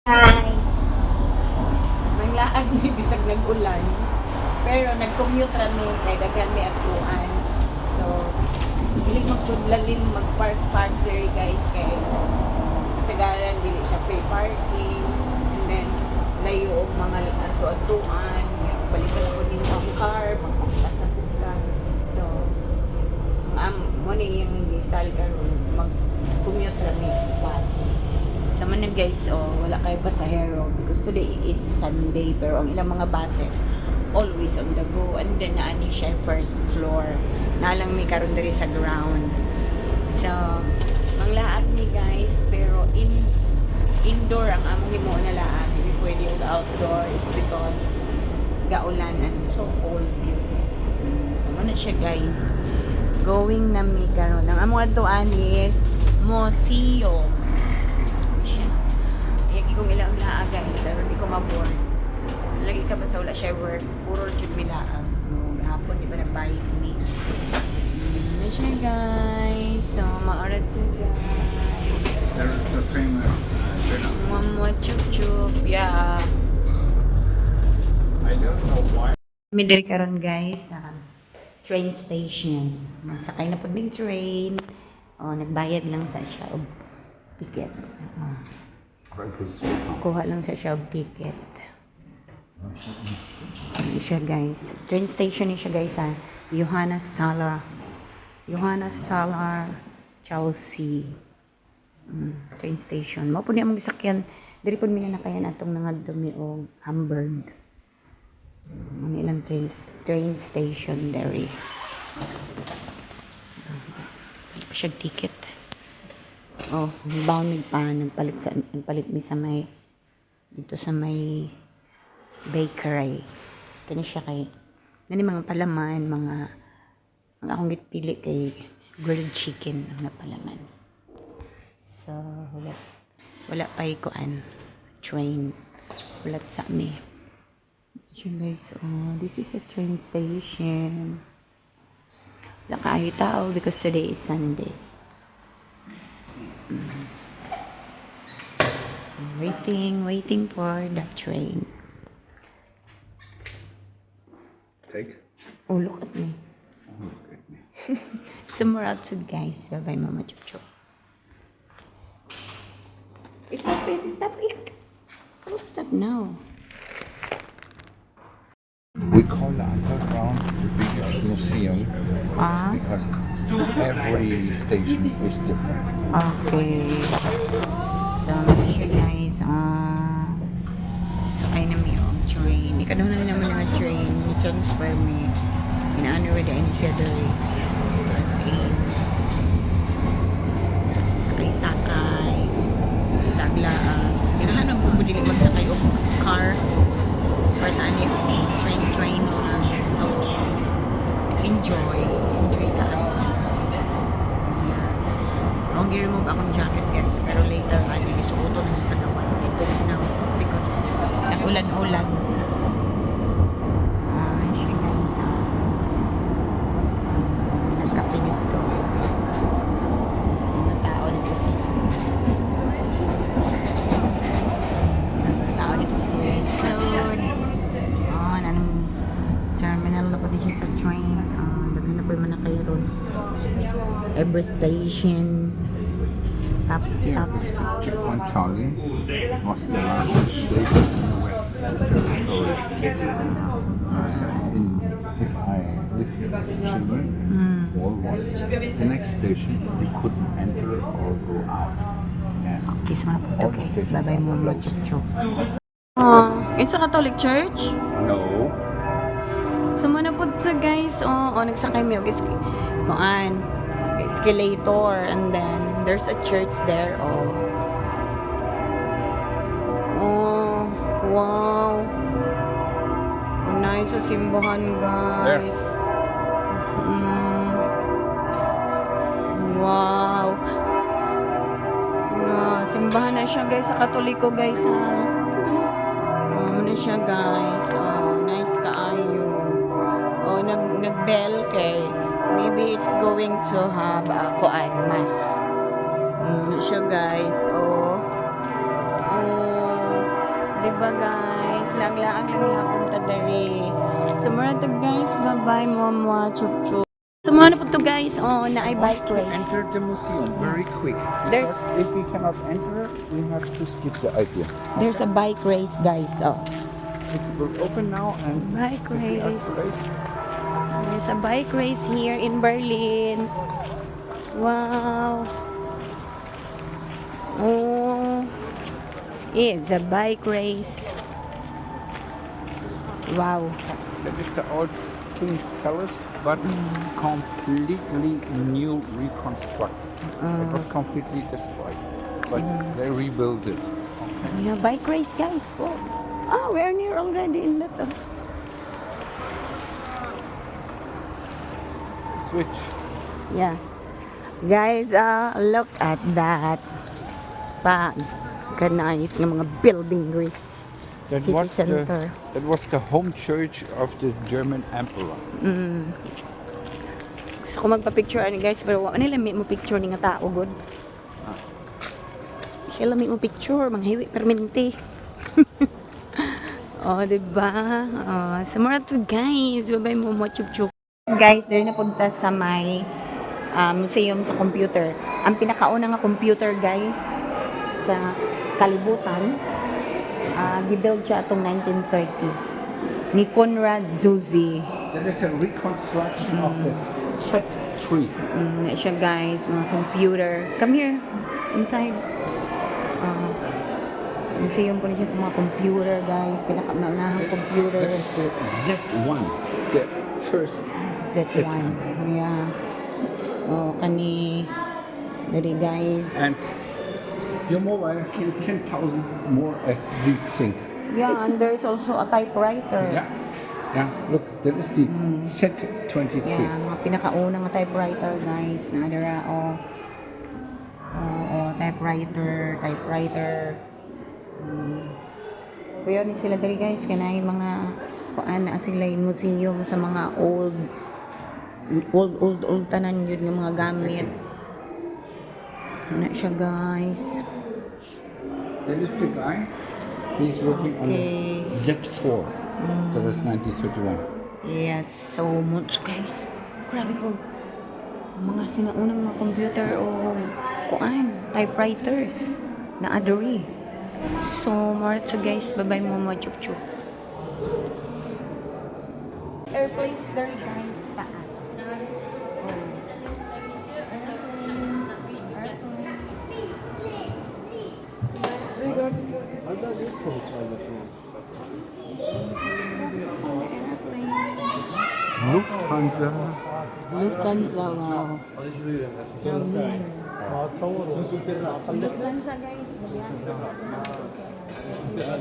Guys! Manglaag mi bisag nag-ulan. Pero nag-commute ra mi kay daghan mi adtuan. So, dili magpudlalin mag-park-park diri, guys, kay kasagaran dili siya free parking and then layo og mga adto-adtuan. Balikan ako nimo ang car, magpanglas na pud ka. So, mo ni yung style karon, mag-commute ra mi, bus. Sa man na, guys, oh, wala kayo pasahero because today is Sunday, pero ang ilang mga buses always on the go. And then naani siya first floor. Nalang mi karon diri sa ground. So, manglaag ni, guys, pero indoor ang among himo na laag. Hindi pwede og outdoor. It's because gaulan and so cold yun. So, mo na siya, guys. Going na mi karon. Ang among adtuan is Museum siya. Iyagi kong ilang laag, guys. Aron di ko mabore. Lagi ka basta wala siya work. Puro jud mi laag. No, hapon di ba nag-bike mi. Na siya, guys. So, maarat siya, guys. There is a famous dinner. Mama chup chup. Yeah. I don't know why. Mi diri karon, guys, sa train station. Magsakay na pud mig train. Oh, nagbayad lang sa siya og ticket. Oh. Kuha lang sa siya og ticket. Hindi siya, guys. Train station ni siya, guys, ha. Johannisthal. Johannisthal, Chelsea. Train station. Mao po ni among gisakyan. Diri po mi nakayan atong nangadto mi og Hamburg. Ang ilang train station diri. Wala pa siya ticket. Oh, bound mig pa nagpalit mi sa may dito sa may bakery. Kani siya kay nani mga palaman, mga ang akong gipili kay grilled chicken ang napalaman. So, wala wala pa kuan train. Wala sa mi. Siya, guys, oh, this is a train station. Wala kaayo tao because today is Sunday. Waiting, waiting for the train. Take. Oh, look at me. Oh, look at me. Somewhere outside, guys. Bye-bye, Mama Chup Chup. Stop it! Stop it! Don't stop now. We call the underground the biggest museum because every station is different. Okay. So, make sure, guys, sakay na mi og train. Ikaw na naman nga train. Ni-transfer mi. Inaano rin ni siya diri. As in, sakay-sakay. Laglaag. Ganahan po mo dili magsakay og car or sa ani train train lang. So, enjoy. Enjoy sa Yeah. Akong gi-remove akong jacket, guys. Pero later, ano, isuoto na sa gawas. Kaya good now. It's because nag-ulan-ulan. Ah, siya, guys. Ah. Nagkape dito. Sa mga tao dito sila. Mga tao dito sa likod. Ah, nanong terminal na po din siya sa train. Ah, daghan na po yung mga kayo ron. Every station. Stop, Yeah, stop. this Checkpoint Charlie was the largest station in the West Territory. If I lived here as a children, wall was the next station you couldn't enter or go out. Yeah. Kiss mga po All the guys. stations Bye-bye are mga closed. chup. Oh, it's a Catholic church? No. So mo na po sa, guys. Oh, nagsakay mi og kuan escalator and then there's a church there. Oh. Oh, wow. Nice sa simbahan, guys. Wow. Na, simbahan na siya, guys, sa Katoliko, guys, ha. Oh, na siya, guys. Oh, nice kaayo. Oh, nag-bell kay maybe it's going to have a kuan mass. Na siya, guys. Oh. Oh. Diba, guys? Laag-laag lang gihapon ta diri. So mura to, guys. Bye-bye, mama. Chup chup. So mao na pud to, guys. Oh, naay bike To race. enter the museum very quick. Because if we cannot enter, we have to skip the idea. There's a bike race, guys. Oh. It will open now and Bike if we are race. too late, There's a bike race here in Berlin. Wow. Oh. It's a bike race. Wow. That is the old King's Palace, but completely new reconstructed. It was completely destroyed, but they rebuilt it. Okay. Yeah, bike race, guys. Oh, ah, we're near already in that. Oh. Switch. Yeah. Guys, look at that. Pa, ka-nice ng mga building, guys. That City was center. The, that was the home church of the German emperor. Gusto ko magpa-picture ani, guys, pero wa nila mo picture ni nga tao gud. Siya lami mo picture, manghiwi perminti. Oh, di ba? Oh, so mura to, guys. Bye-bye mo mo chup chup. Guys, diri na punta sa may museum sa computer. Ang pinakauna nga computer, guys, sa kalibutan, gibuild siya atong 1930 ni Konrad Zuse. That is a reconstruction of the Z3. Na siya, guys, mga computer. Come here, inside. Museum po na siya sa mga computer, guys. Pinakaunahang computer. That is the Z1, the first. Z1. Yeah. Oh, kani diri, guys. And your mobile can 10,000 more as this thing. Yeah, and there's also a typewriter. Yeah, look, that is the Z23. Yeah, mga pinakaunang nga typewriter, guys. Na adara oh. Oh, typewriter, typewriter. Kuya ni sila diri, guys, kanay mga kuan na sila yung museum sa mga old old old old tanan yun nga mga gamit. Ano siya, guys? That is the guy. He's working on the Z4. That is 1931. Yes, so much, guys. Grabe po. Mga sinaunang mga computer o kuan, typewriters na adori. So, more to, guys. Bye-bye mo chup chup. Airplanes there, guys, taas. Oh. Airplanes, airplanes. Lufthansa. Lufthansa, wow. Lufthansa, guys. Yeah.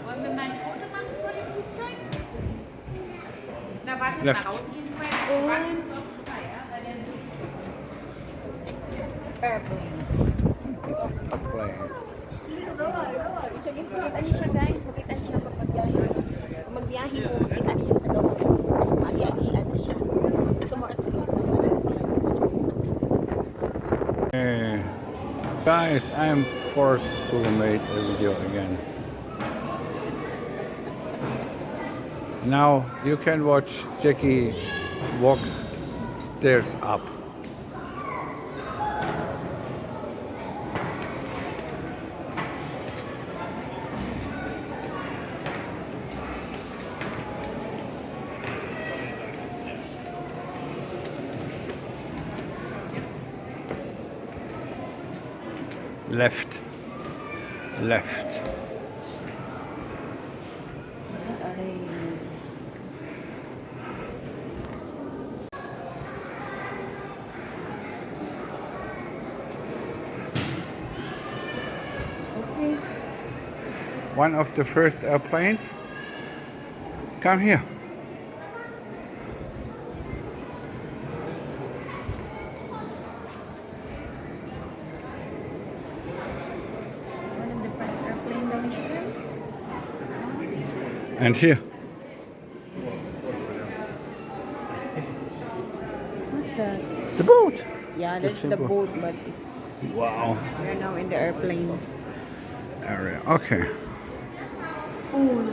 Wollen wir mal ein Foto machen vor dem Flugzeug? Na, warte, Left. mal rausgehen tun wir jetzt. Warten wir uns auch vorbei, ja? Weil der so Airplane. A plane. Makita niyo siya, guys, makita niyo siya pag magbiyahe. Kung magbiyahe mo, makita niyo siya sa loob. Agi-agian na siya. So, more at sige. So, Guys, I am forced to make a video again. Now you can watch Jackie walks stairs up. Left. Left. What are they? Okay. One of the first airplanes. Come here. And here. What's that? The boat. Yeah, The that's the simple- boat, but it's we're now in the airplane. Area. Okay. Oh,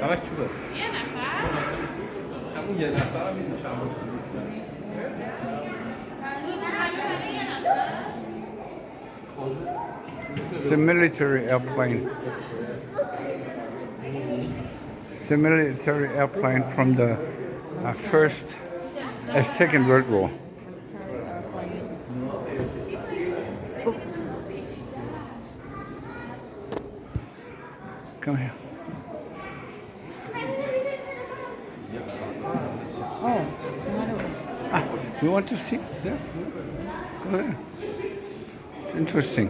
همش چوبه همون یه نفر هم می‌دونی چند بار سقوط کرد. It's a military airplane. It's a military airplane from the Second World War. Military airplane. Come here. Oh, ano? Ah, you want to see? There? Go there. It's interesting.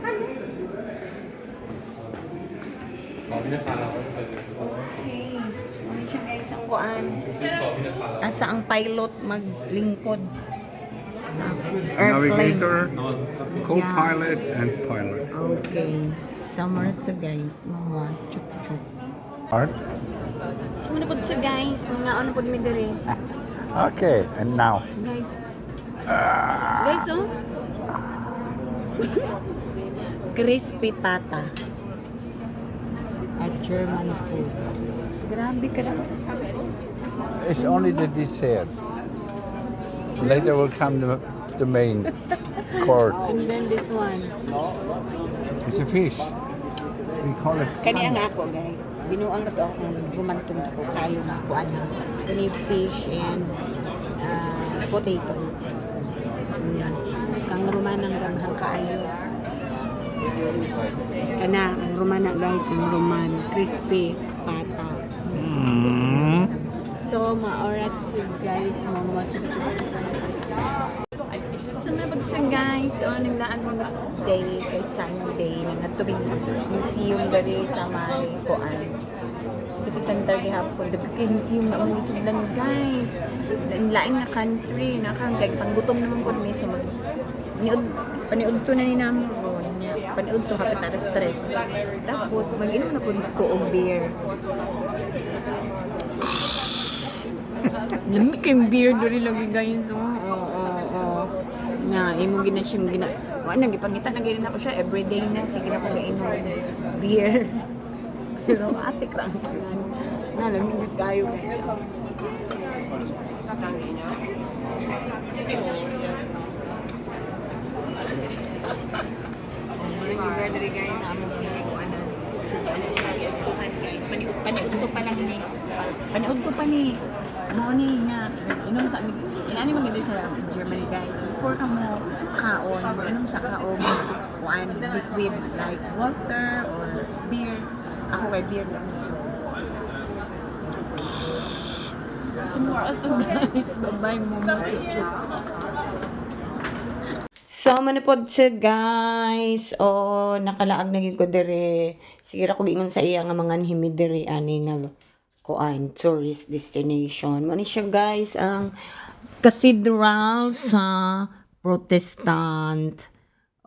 کابین خلبان خیلی Okay. Ano siya, guys, ang kuan? کابین خلبان. Asa ang pilot maglingkod sa airplane. Navigator, co-pilot, and pilot. Okay. Summer to, guys. Mga chup chup. Art. So muna po to, guys. Mga ano po mi diri. Okay, and now. Guys. Guys, oh. Crispy pata. At German food. Grabe ka lang. It's only the dessert. Later will come the main course. And then this one. It's a fish. We call it Kani ang salmon. ako, guys. Binuang ka to akong gumantong ako kayo nga ko ano. Kani fish and potatoes. Kang Romana ang daghang kaayo. Kana ang Romana, guys, ang Roman crispy pata. So maorat to, guys, mga chup. So na siya, guys, so naglaan mo na today kay Sunday na naturing museum diri sa may kuan. City Center gihapon daghan kay museum na among gisudlan, guys. Lain lain nga country na karon kay panggutom naman pud mi, so mag paniud paniud to na ni namo ron nya. Paniud to hapit na stress. Tapos mag-inom na pud ko og beer. Lami kay beer diri lagi, guys. Oo. Na imo gina siya gina. Wa na gipangita na gid ako siya everyday na sige na ko gainom beer. Pero atik ra ang tanan. Na lami gid kayo, guys. Mura diri, guys, sa among ginikuanan. Guys, paniud paniud to pa lang ni. Paniud to pa ni. Mao ni nga inom sa inani man gid sa Germany, guys. Before ka mo kaon, mo inom sa kaon kuan liquid like water or beer. Ako kay beer lang. So, more to, guys. Bye-bye mo. So, man pod siya, guys. Oh, nakalaag na gyud ko dire. Sige ra ko giingon sa iya nga mga himi dire ani nga kuan tourist destination. Mo ni siya, guys, ang cathedral sa Protestant.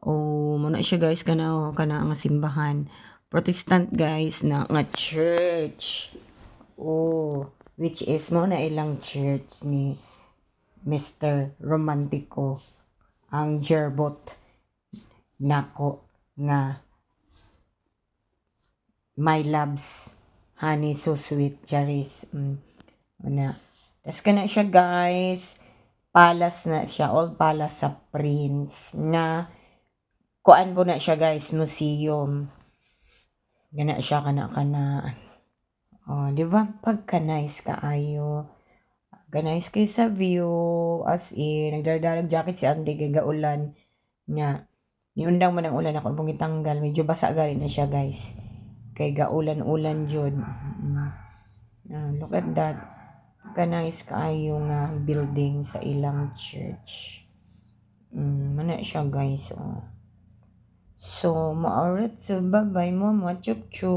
Oh, mo na siya, guys, kana oh, kana nga simbahan. Protestant, guys, na nga church. Oh, which is mo na ilang church ni Mr. Romantico ang jerbot nako nga my loves honey so sweet charis. Una tas kana siya, guys, palace na siya, old palace sa prince na kuan po na siya, guys, museum gana siya kana kana. Oh, di ba pagka nice kaayo? Nice kay sa view, as in nagdaradalag jacket si Andy kay gaulan nga niundang man ang ulan, ako pong gitanggal, medyo basa gali na siya, guys, kay gaulan-ulan jud. Ah, look at that, ka-nice kaayo nga building sa ilang church. Mana siya, guys, oh. So maorat, so bye-bye mo mga chup chup.